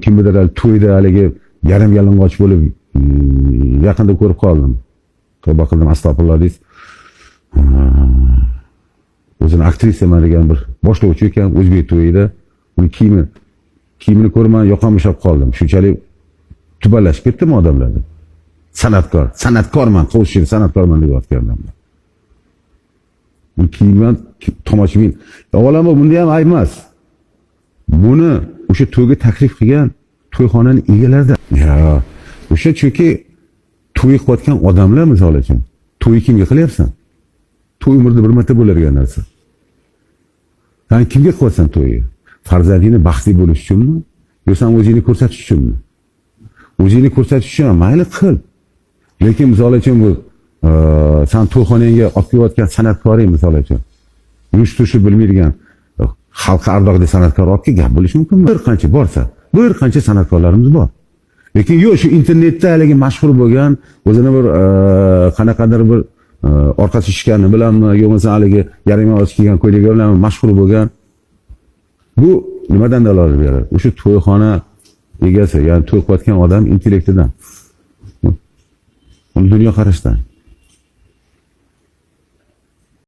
Kimnidir hali to'yda haligi yarim yalang'och bo'lib, yaqinda ko'rib qoldim. Tavba qildim, astag'firullah deysiz. O'zini aktrisaman degan bir boshlovchi ekan o'zbek to'yida. Uni kiyimini ko'rman, yoqam ushlab qoldim. Shunchalik tubanlashib ketdimi odamlarda? San'atkor, san'atkorman, qo'shiqchi san'atkorman deyotgan odamlar. Bu kiyimdan tomoshabin. Avvalambor bunda ham ayb emas. Buni o'sha to'yga taklif qilgan to'yxonani egalaridan. Ya, o'sha chunki to'y qilayotgan odamlar, misol uchun, to'y kimga qilyapsan? To'y umrda bir marta bo'ladigan narsa. San kimga qilyapsan to'yni? Farzandingni baxtli bo'lish uchunmi? Yo san o'zingni ko'rsatish uchunmi? O'zingni ko'rsatish uchun ham mayli, qil. Lekin misol uchun bu san to'yxonangga olib kelayotgan san'atkoring, misol uchun, yurish turishni bilmaydigan, xalqqa ardoqli san'atkor olib kel, gap bo'lishi mumkinmi? Bir qancha borsa, bir qancha san'atkorlarimiz bor. Lekin yo'q, shu internetda haligi mashhur bo'lgan, o'zini bir qanaqadir bir orqasi shishgani bilanmi, yo bo'lmasa haligi yarim yalang'och kiygan ko'ylagi bilanmi mashhur bo'lgan. Bu nimadan dalolat beradi? O'sha to'yxona egasi, ya'ni to'y qilayotgan odam intellektidan. Uni dunyoqarashidan.